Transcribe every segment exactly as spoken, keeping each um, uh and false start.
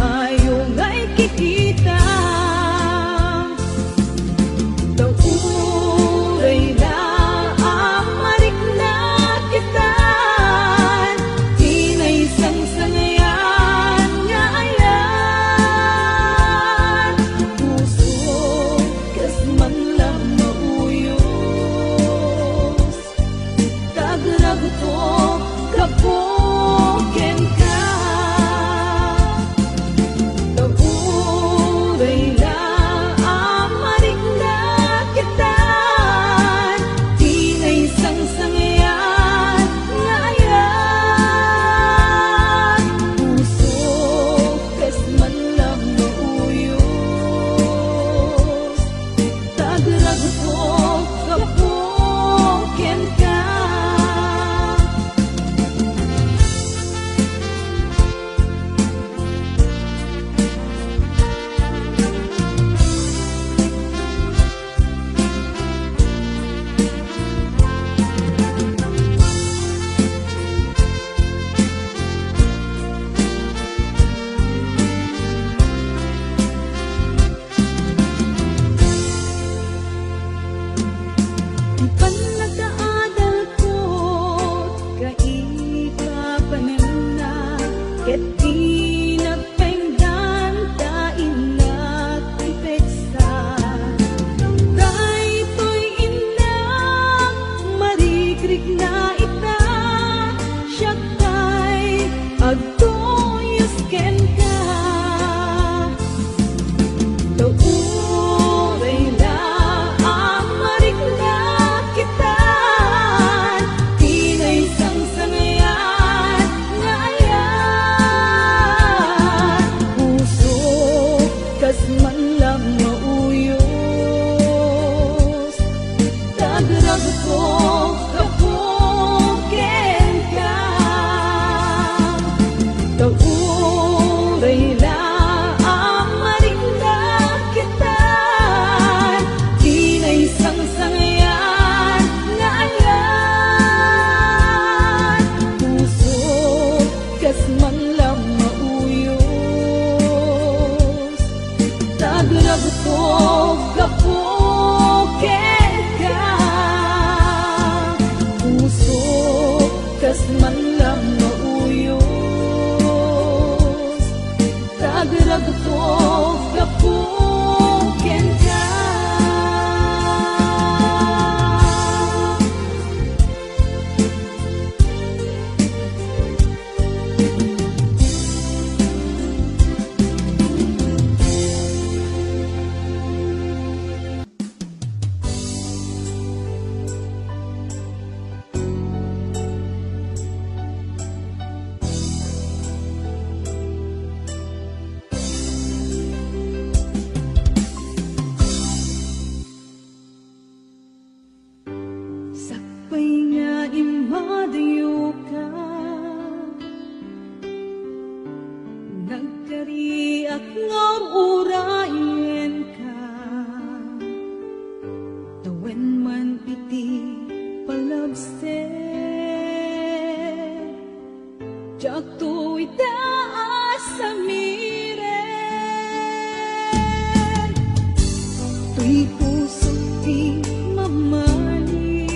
Ayo nga ikikita, ta uray la a marikna kita, ti naisangsangayan nga ayat. Puso, kas man la mauyos, tagragto gapu kenka. Ta uray la a marikna kita, ti naisangsangayan nga ayat. Puso, kas man la mauyos, tagragto gapu kenka. Ti pannakaadalko, kaipapanenna, ket ti nagpainggan ta innak ti peksa. Daytoy innak, marikrikna ita, siak tay agtuyos kenka. Ta uray la a marikna kita, ti naisangsangayan nga ayat. Puso, kas man la mauyos, tagragto gapu kenka. Ta uray la a marikna kita, ti naisangsangayan nga ayat. Puso, kas man la mauyos, tagragto gapu kenka. Puso, kas man la mauyos, tagragto gapu kenka. Sakbay nga immadayoka, nagkariak nga ur-urayenka, ta wen man iti palabser, diakto ita a samiren. Toy pusok ti mamali,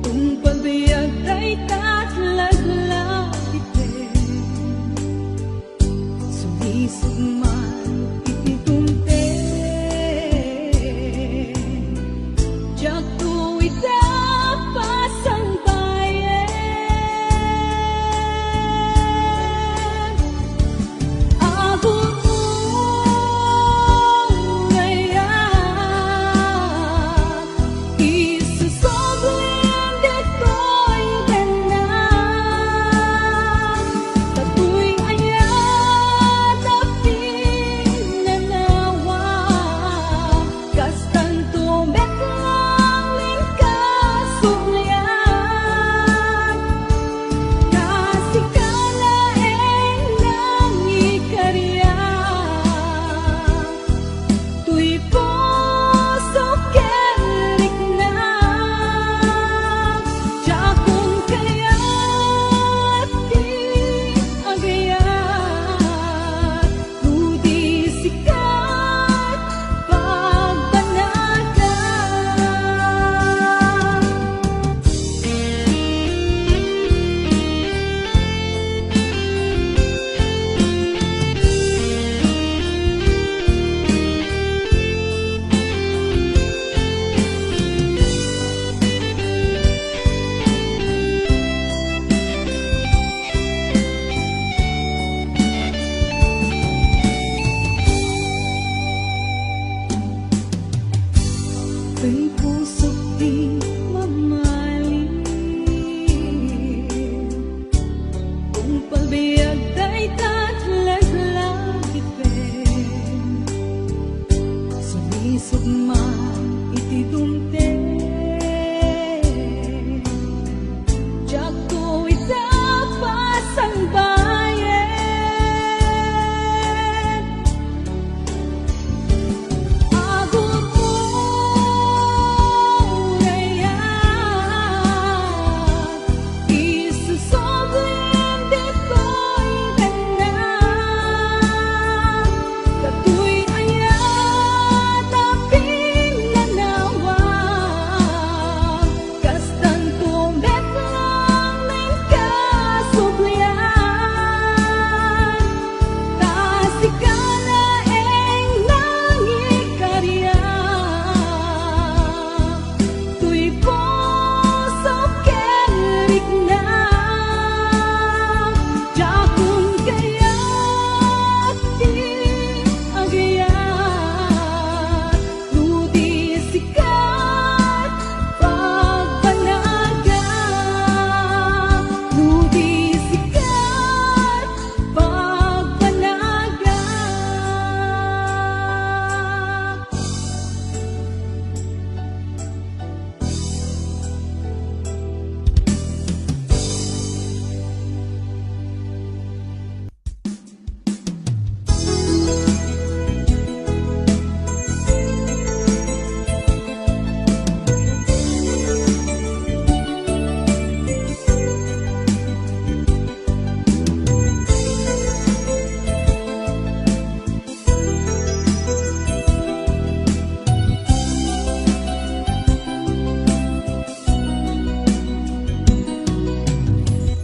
tungpal biag dayta laglagipem. Sulisog man iti dumteng, diakto ita pasangbayen. Agur-urayak, isusoblim ditoy bennang, ta toy ayat a Biag dayta ti laglagipem, sumisog man iti dumteng. Diakto ita pasangbayen. Agurayat, isusoblim ditoy daga. Datoy ayat a pinnanawa, kastanto met laeng kasublian. Ta sika laeng nangikaria, toy puso ken rikna. Diakon kayat ti agayat, no di sika pagbanagak, no di sika pagbanagak.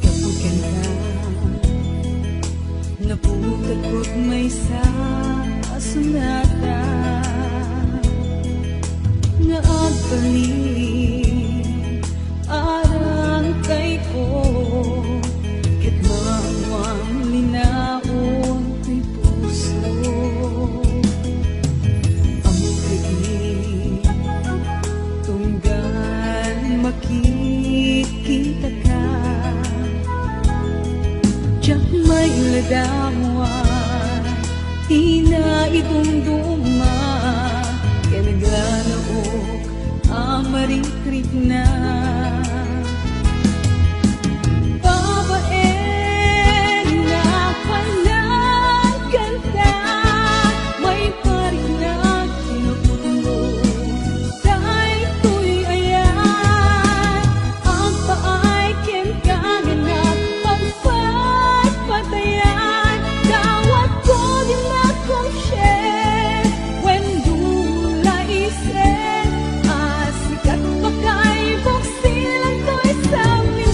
Gapu kenka, napukatkot maysa a sonata nga agbalin arangkayko ket maammoan linaon ti puso. Ammok idi tunggal makitkitaka, diak mailadawa ti naidumduma ken naglalaok a marikrikna. Babaen, napanan kanta, maipariknak kinapudno. Daytoy ayat, agpaay kenka nga napagpatpatayan. Dawatko dinak konsien wenno laisen, a sikat makaibuk silantoy sabliwen.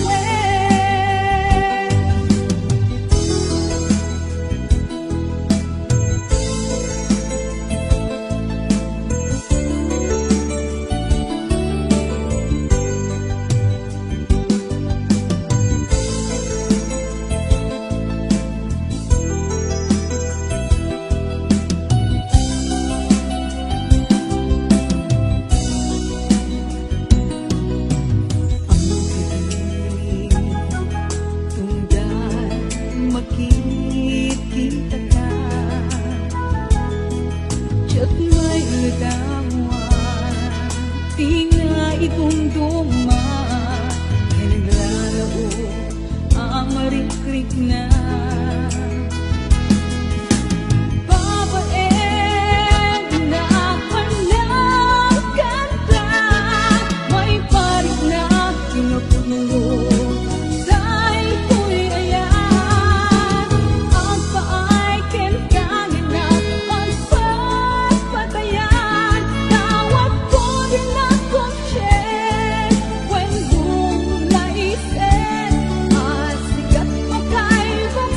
Tunggal makitkitaka, diak mailadawa ti naidumduma ken naglalaok a marikrikna. Babaen, napanan kanta, maipariknak kinapudno. Daytoy ayat, agpaay kenka nga napagpatpatayan. Dawatko dinak konsien wenno laisen, a sikat makaibuk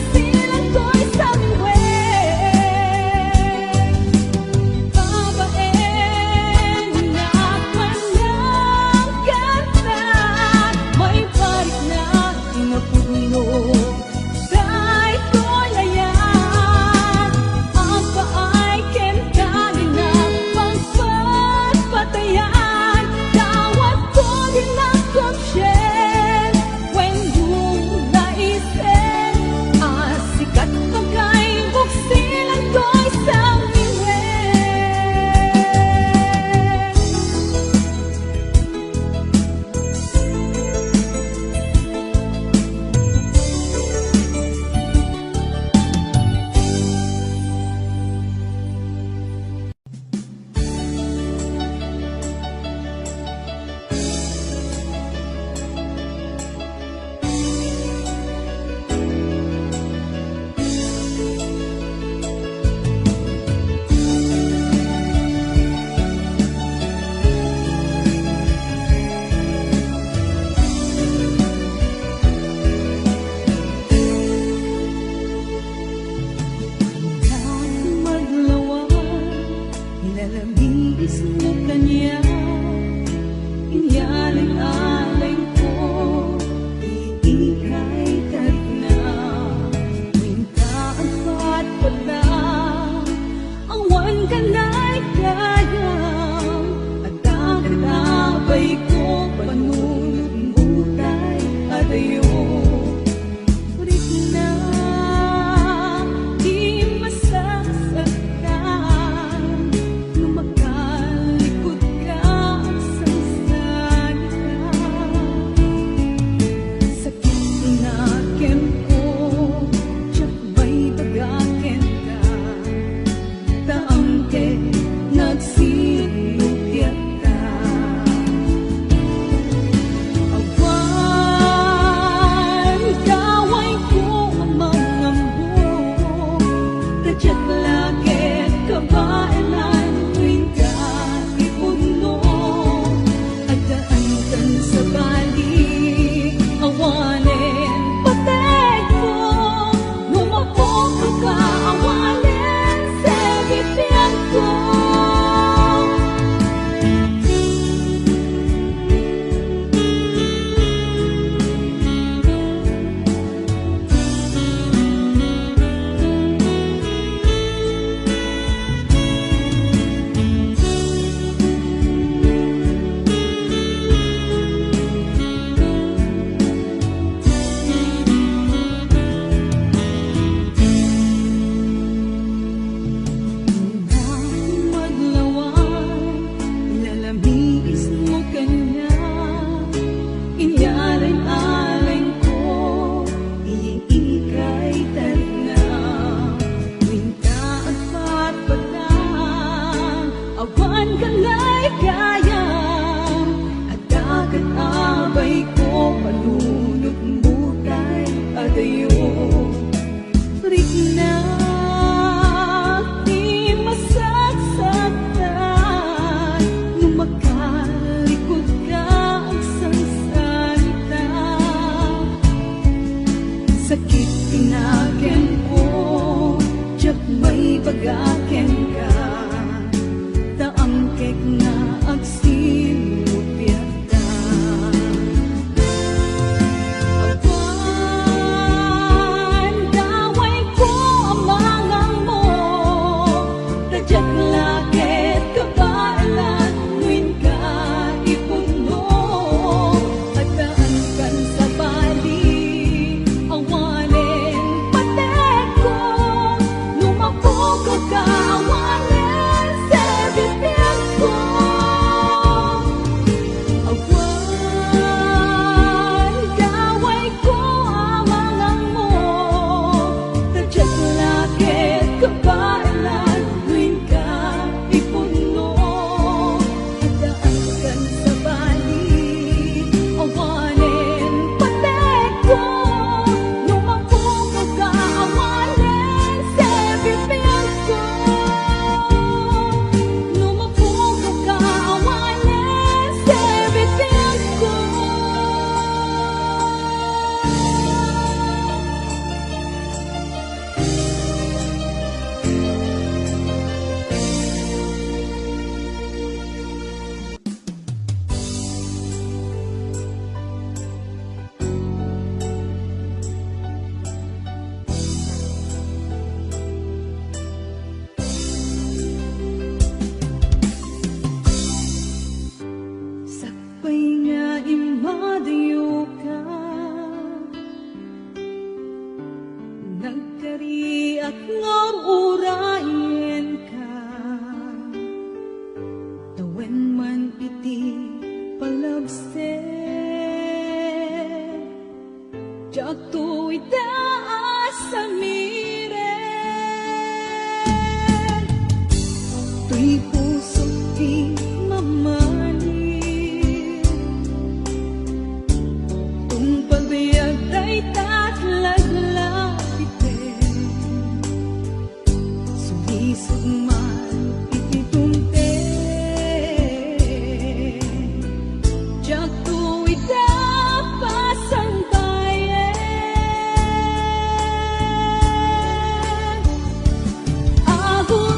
Kariak nga urayenka, tawen man iti palabsek, diakto ida a samiren. Toy pusok ti mamali, tungpal biag dayta a laglagipem. Sulisog man iti dumteng, diakto ida pasangbayen. Agururayak,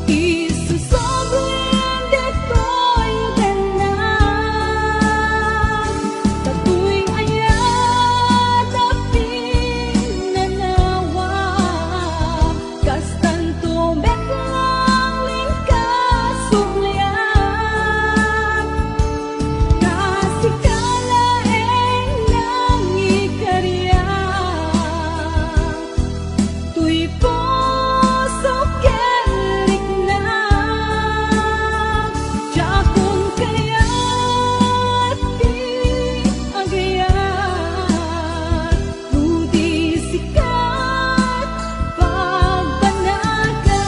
isusoblim ditoy tennak. Datoy ayat a pinanawa, kastanto met lang ning kasublian. Kasika laeng nangikariak, toy pusok ken riknak, diakon kayat ti agayat, no di sika pagbanaka.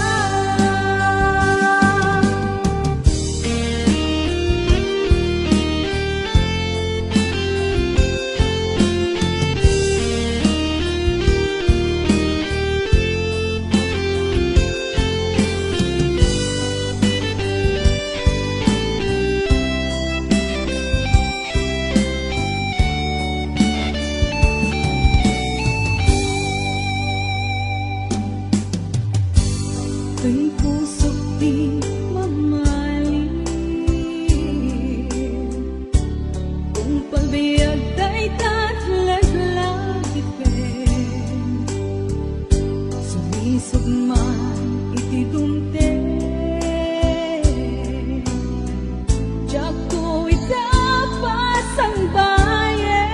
Ken pusok ti mamali, tungpal biag dayta a laglagipem. Sulisog man iti dumteng, diakto ida pasangbayen.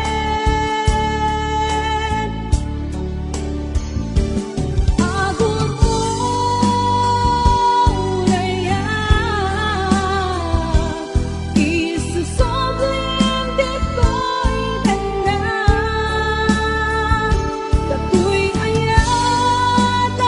Agururayak, isusoblim ditoy tennak. Datoy ayat a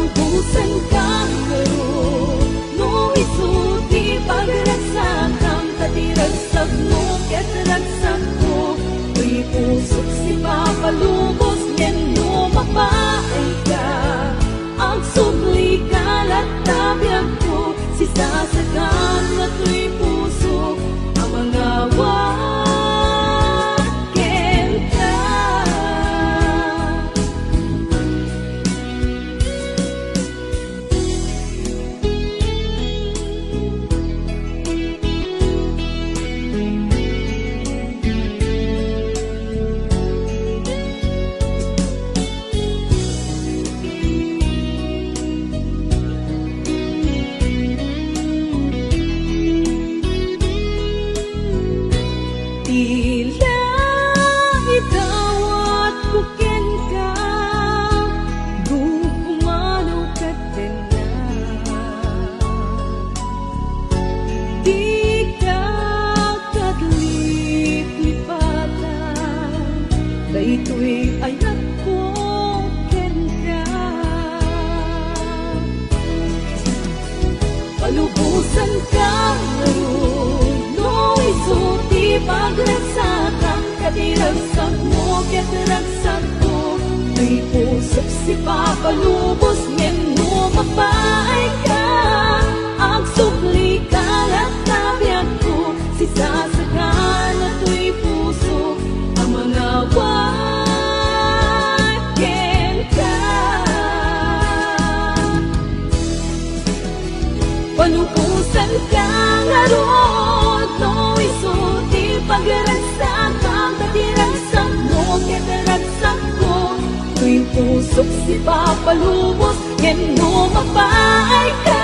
Palubosanka ngarud, no isu ti pagragsakam, ta ti ragsakmo ket ragsakko. Toy pusok sipapalubos, ngem no mapaayka, agsublika latta biagko, sisasagan nga toy pusok a mangawat kenka. Ti la idawatko kenka, no pumanaw kadtenna. Dika kagliplipatan, daytoy ayatko kenka. Palubosanka ngarud, no isu ti pagragsakam, ta ti ragsakmo ket ragsakko. Toy pusok sipapalubos, ngem no mapaayka, agsublika latta biagko, sisasagan nga toy pusok a mangawat kenka. Palubosanka ngarud, no isu ti pagragsakam, ta ti ragsakmo ket ragsakko. Toy pusok sipapalubos, ngem no mapaayka,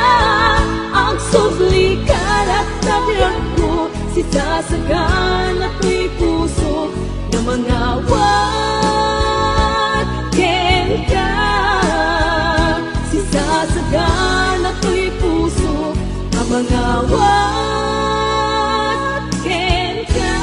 agsublika latta biagko, sisasagan nga toy pusok a mangawat kenka. Sisasagan nga toy pusok a mangawat kenka.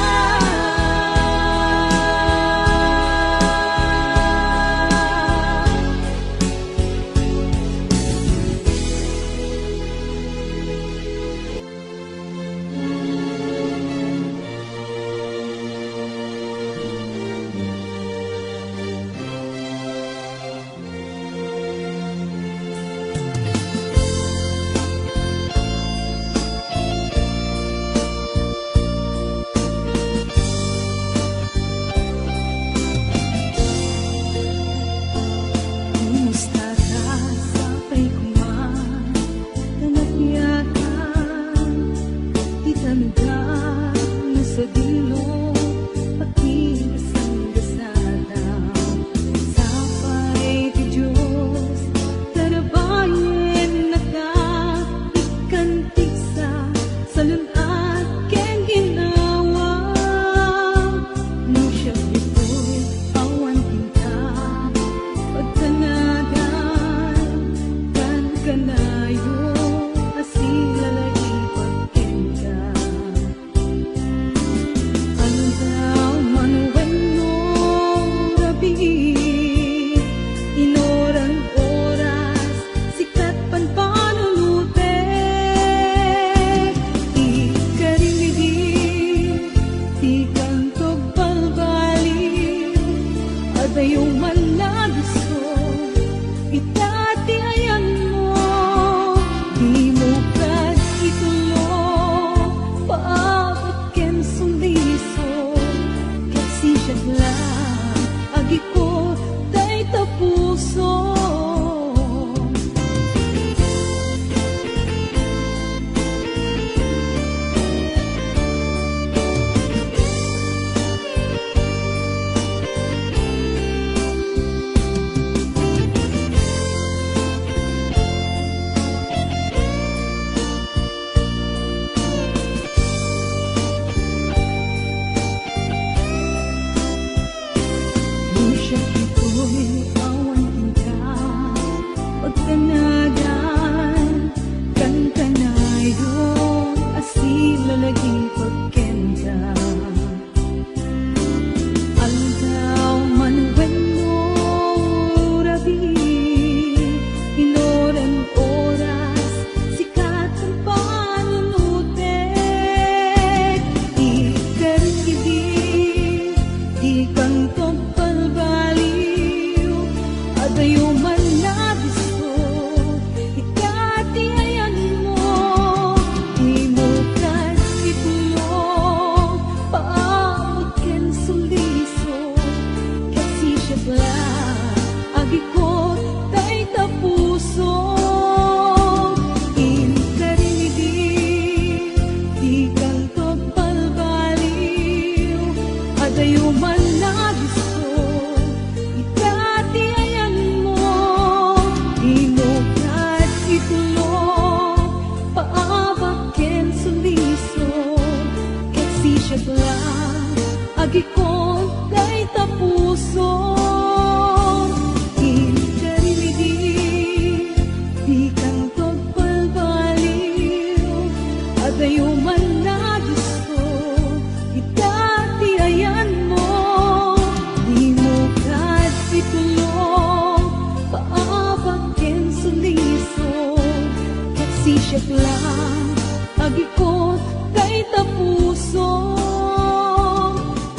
Diak lang agikot dayta pusom,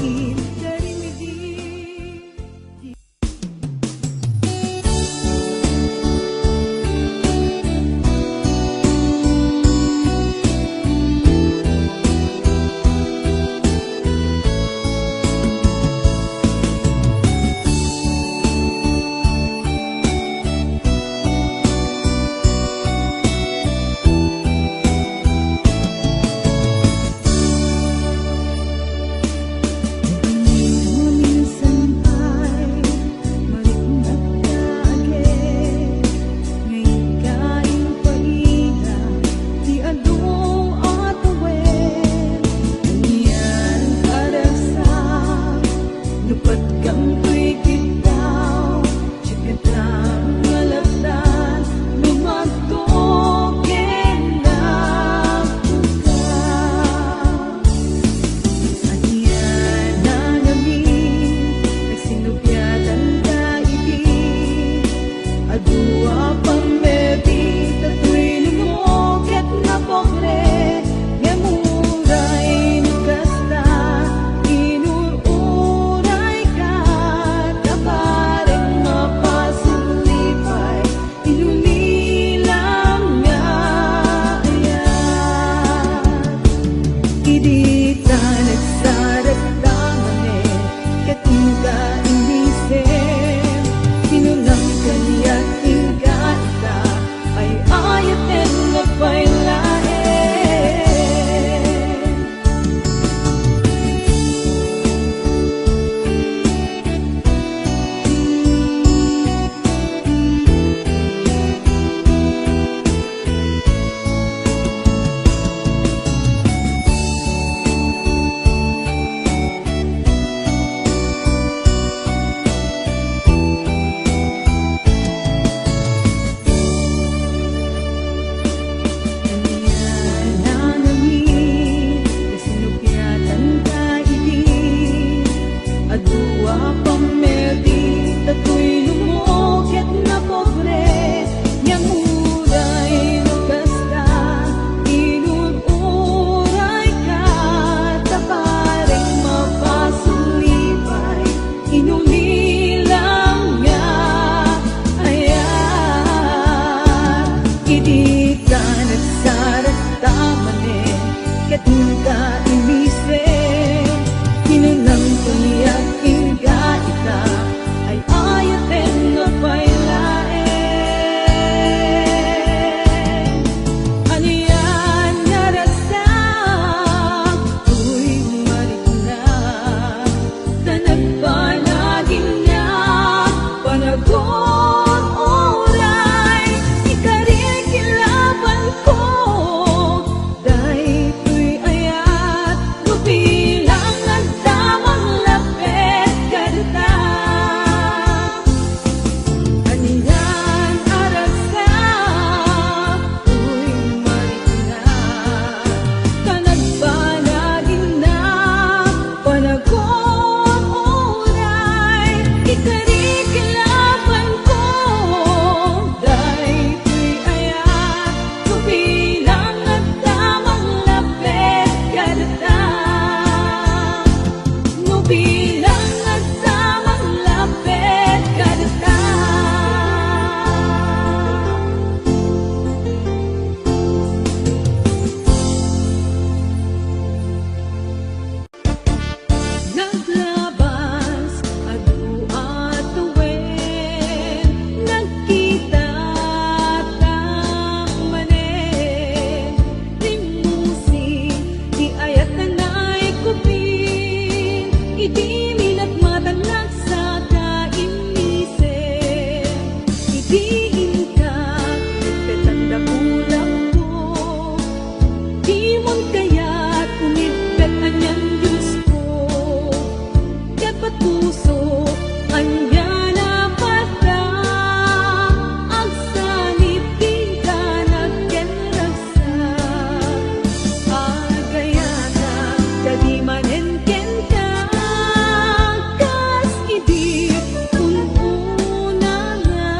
inkarimidi. Ania nangamin, nagsinupiatan ta iti adu a pammebi, ta toy lumo ket napobre, ngem uray no kasta, inur-urayka, ta bareng mapasulipay. Inulilam nga ayat, idi ta nagsaragta manen, ket inka inisem, kinunam kaniak, inka ita, ay-ayaten nga pay laeng. Adu a pammebi, ta toy lumo ket napobre, ngem uray no kasta, inur-urayka, ta bareng mapasulipay, inulilam nga ayat, idi ta nagsaragta manen, ket inka inisem, kinunam kaniak, inka ita, ay-ayaten nga pay laeng. Ania nga ragsak, toy marikna, ta nagbanagin nga panagur-uray, ikarikilabanko daytoy ayat, no bilang adda manglapit kadata. Anian a ragsak, toy marikna, ta nagbanagin nga panagur-uray, ikarikilabanko daytoy ayat, no bilang adda manglapit kadata. No bilang adda manglapit kadata. Naglabas, adu a tawen, nagkita ta manen. Rimmusi ti ayat a naikupin, idi minatmatan nagsaka immisen. Idi inka, ket adda kulapko, dimon kayat umibbet anian, Diosko. Ket patpusok, ania a napadda, agsanib kenka ken ragsak. Agayatak kadi manen kenka, kas idi un-una nga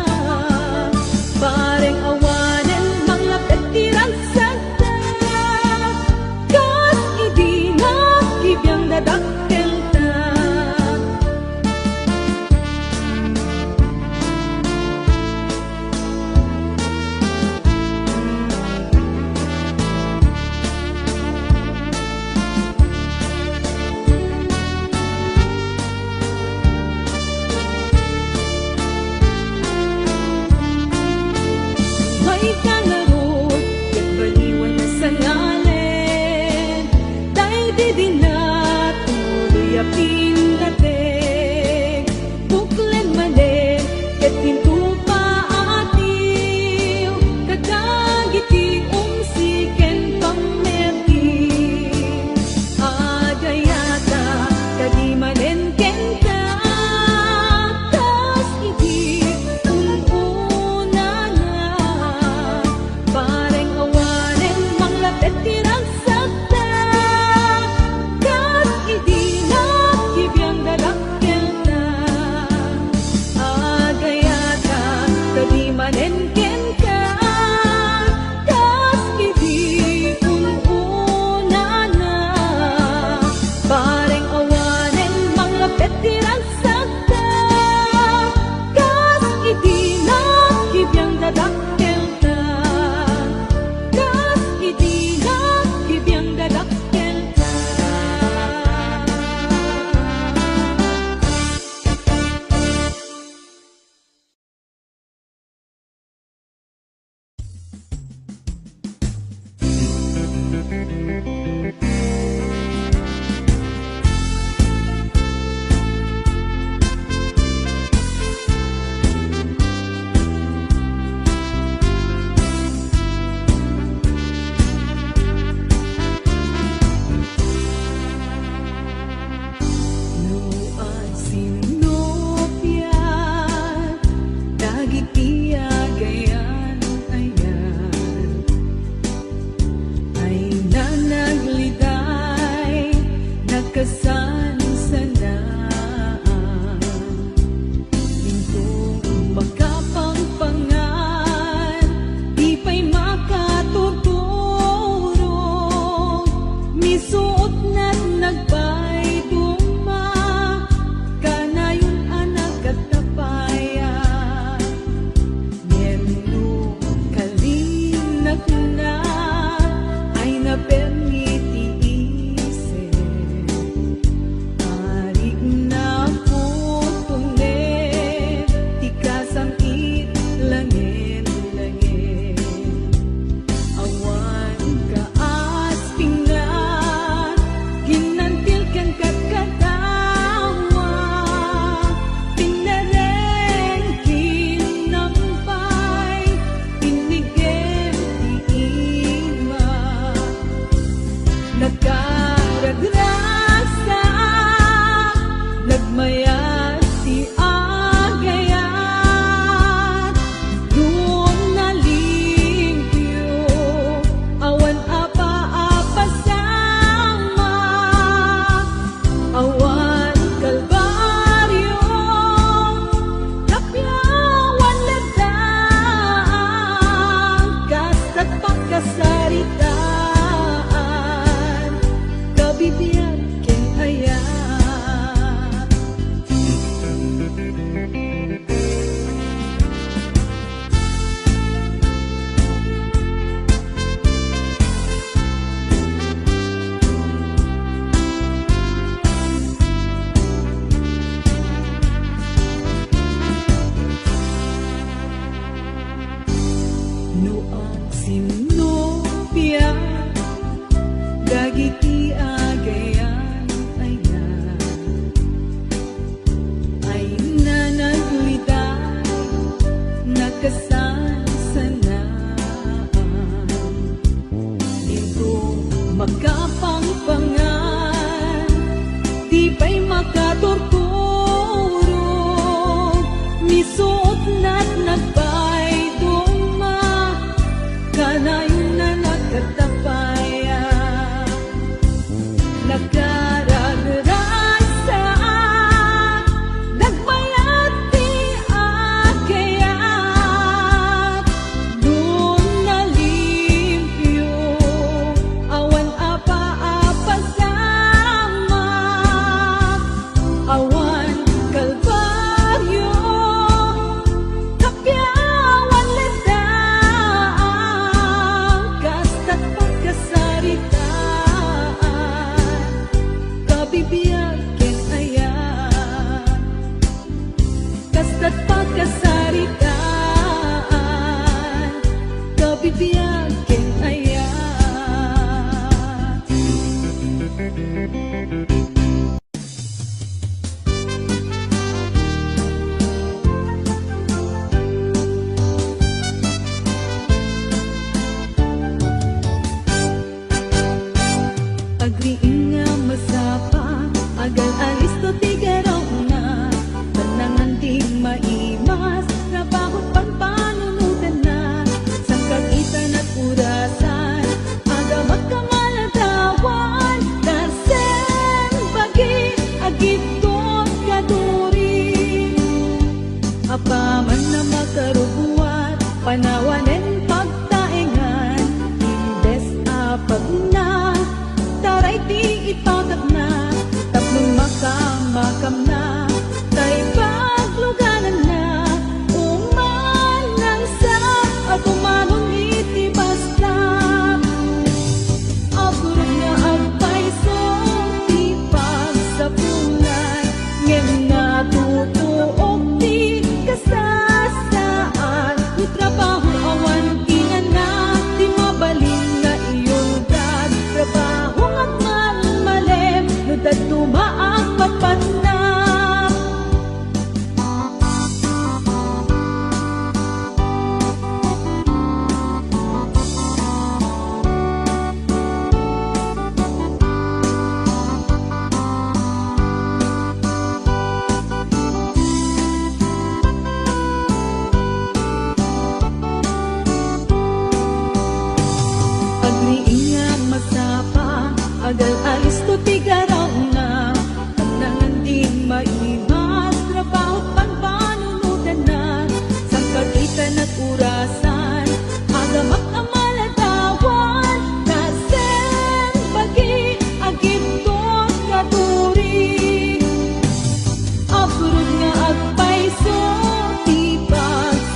Ti agayan, ayan, ay nanagli tay nakasansanaan. Intong makapangpangan, di pay makaturturog. Misuotnat nagpayduma, kanayon a nagkatapayan. Ngem no kalinakna, ay napermi ti isip. Arigna kutonet ti kasam-it langen-langen. Awan kaaspingna, ginantil ken kadkadawa, pinnereng kinampay, pinnigem ti ima. Nagkaragrasa, nagmayat ti agayat, no nalimpio, awan a paapasama, awan kalbario, kapiawan latta, kasta't pakasaritaan, kabibiag ken ayat. No agsinnupia dagiti agayan, ay na, ay nanagli tay nakasansanaan. Dito makapangpangan, di pay makaturturog, misuotnat nagpayduma, kanay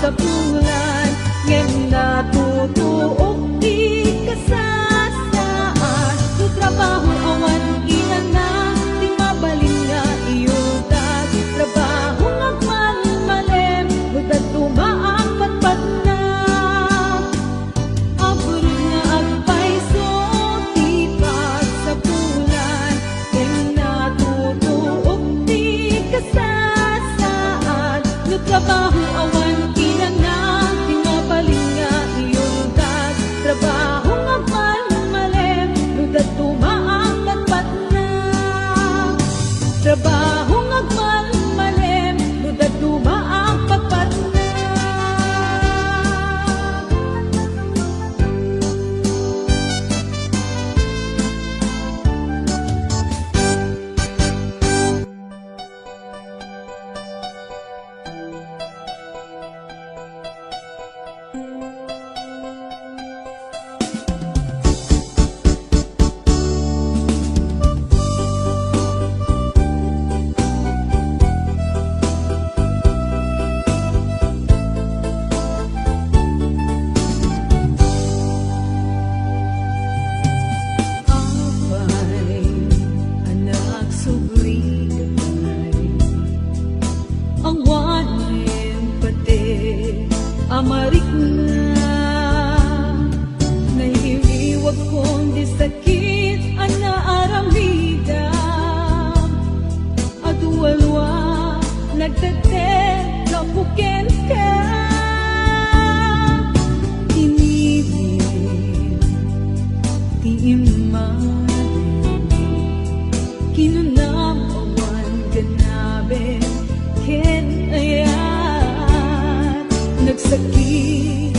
Kapulan, ngem natutuok ti kasasaad. No trabaho awan inana, ti mabalin nga iultak. Trabaho nga agmalmalem, no dadduma a patpatna. Apurot nga agpayso ti pagsapulan, ken natutuok ti kasasaad. No trabaho awan kinana, ti mabalin nga iultak. Trabaho nga agmalmalem, no dadduma a patpatna. Trabaho nga agmalmalem, no dadduma a patpatna. Apay, anak, subli, apay. Awanen pati a marikna, nailiwagkon ti sakit a naaramidam. Adu a lua, nagtetek gapu kenka. Inibin ti immadu. Kinunam awan ganaben ken ayat. Nagsakit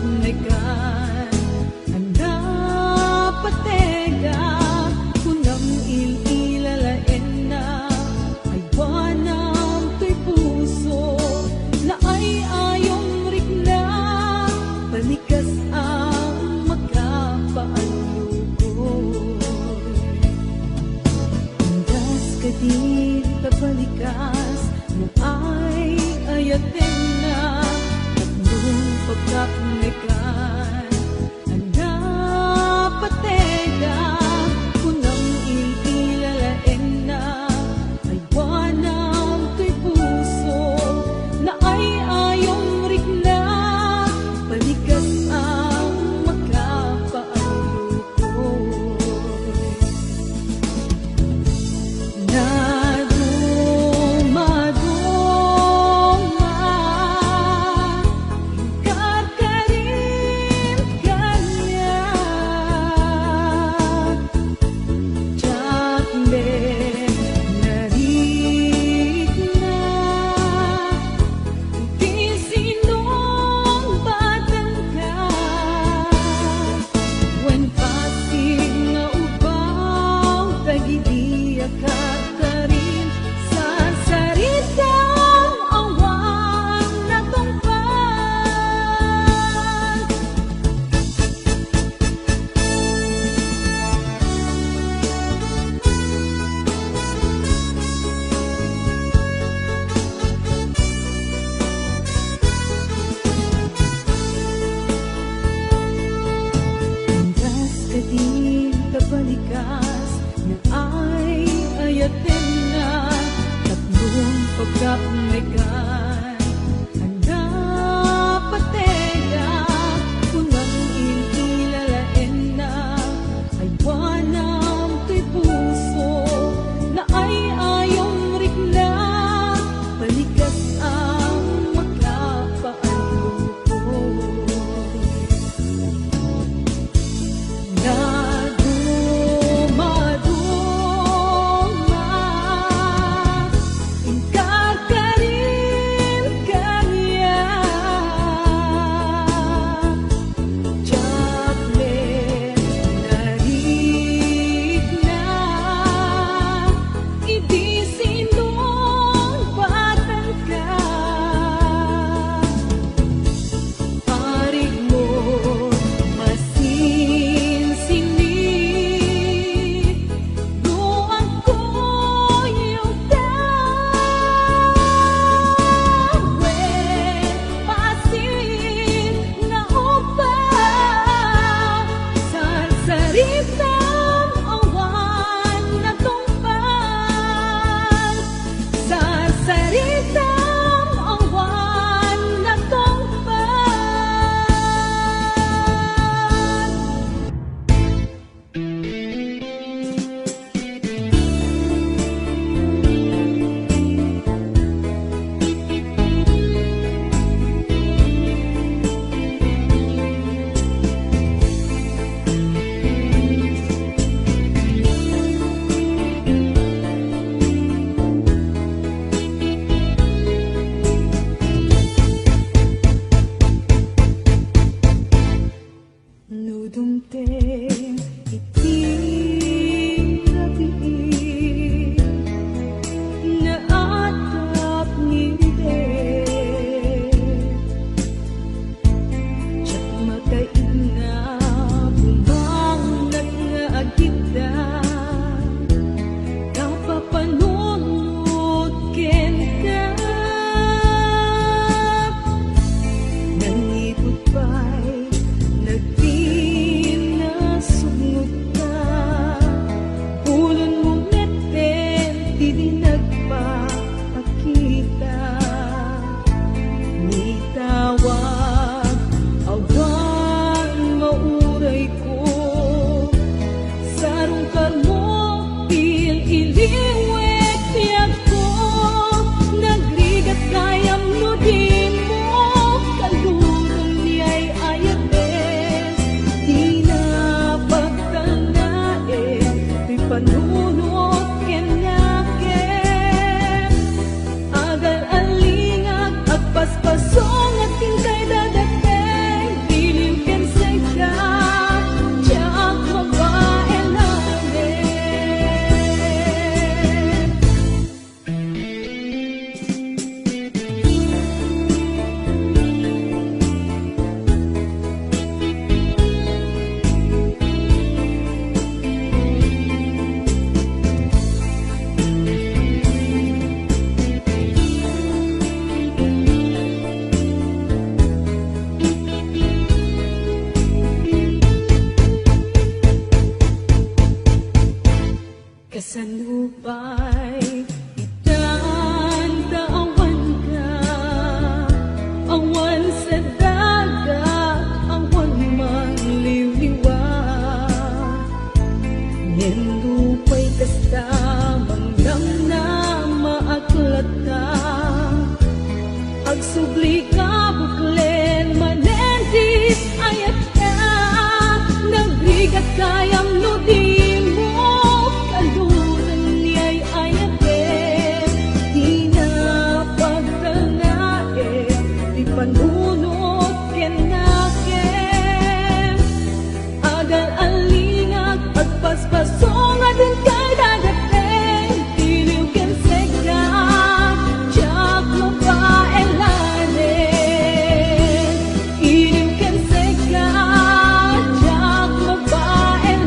Nekan, anda patega, kunam il-ila laenna, aywanam toy puso, naay-ayom rikna, palikas ang makapaanlukoy. Indas kadin ta palikas, naay-ayatenna, tatlong pagkapnekan, anda patega, kunam il-ila laenna, aywanam toy puso, naay-ayom rikna, palikas ang makapaanlukoy. Nadumaduma, inkarkarim kaniak, diak met narikna, ti sinungbatanka. Wen pasig nga ubaw dagiti a karkarim, sarsaritam awan natungpal. Indas kadin ta balikas, naay-ayatenna, tatlong pagkapnekan, anda patega, kunam il-ila laenna, aywanam toy puso, naay-ayom rikna, palikas ang makapaanlukoy. Nadumaduma, inkarkarim kaniak, diak met narikna, idi sinungbatanka. Arigmo, masinsinit, no agkuyogda. Wen pasig nga ubaw, sarsaritam awan natungpal. Sarsaritam awan natungpal. No dumteng iti rabii, naatap ngem idi, diak makaibna, bumangnak nga agidda, kapapanunot kenka. Nangiput pay, nagtinna Sadaga awan mangliwliwa, ngem nupay kasta, mangdamnama ak latta. Agsubli ka, buklen manen ti ayatka, nagrigat kayam no dimo kaluren ni ay-ayatek, dina pagtalnaek ti panunot ken nakem. Agal-alingak, agpaspaso nga dengka dadaten, iliw ken seka, diak mapaelanen. Iliw ken seka, diak mapaelanen.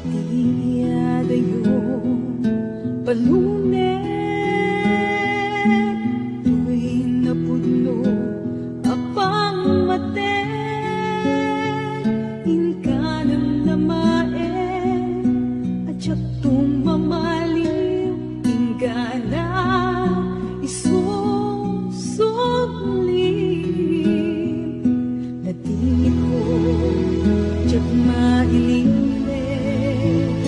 Ti adayo, palunek, toy napudno a pammatek, inka namnamaek a diakto mamaliw, inggana isusubli. Natingitko, diak mailimek,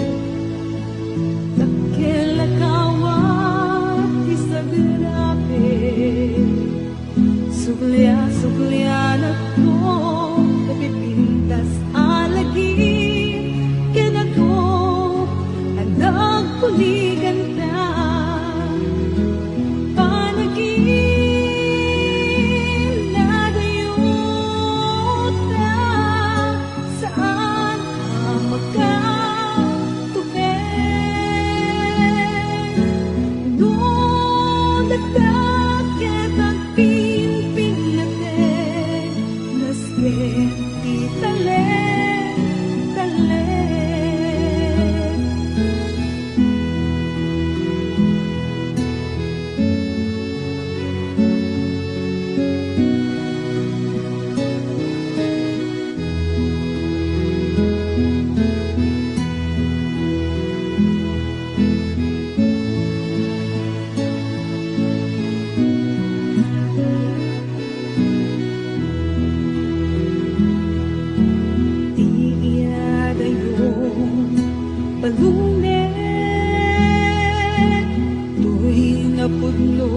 dakkel a kawat ti sagrabe. Sublia-, sublianakto, napipintas a lagip, ken adu a nagkuliganta. Panaginadayota, saan a makatubeng. No dakdak ket agpinpinnatek, nasken ti talek, talek. Ti iyadayo, palunek, toy napudno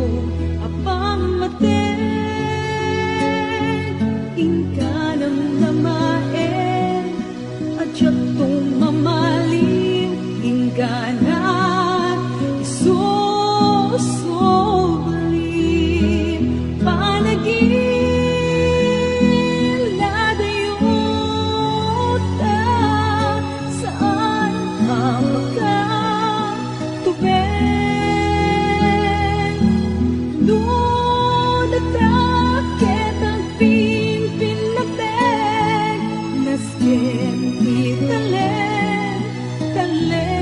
a pammatek, inka namnamaek, a diakto mamaliw, inggana isusubli. Panaginadayota, saan a makatubeng. No dakdak ket agpinpinnatek, nasken ti talek, talek.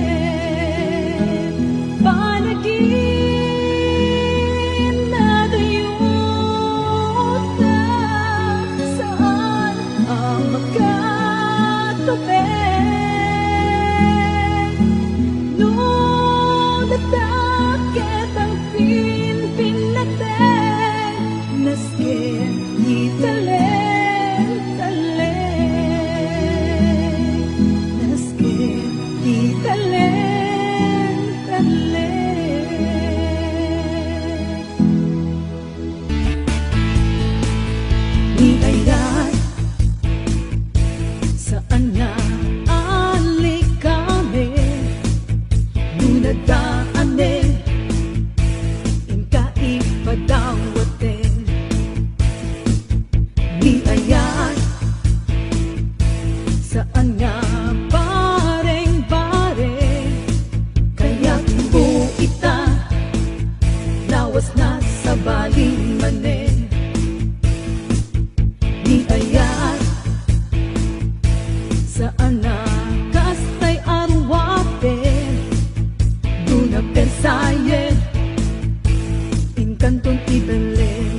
Panaginadayota, saan a makatubeng. No dakdak ket agpinpinnatek, nasken ti talek, talek. Nasken ti talek, talek. Ni Dayday, saan nga Ana, kastay a ruaten, duna Versailles, inkanton ti Belen.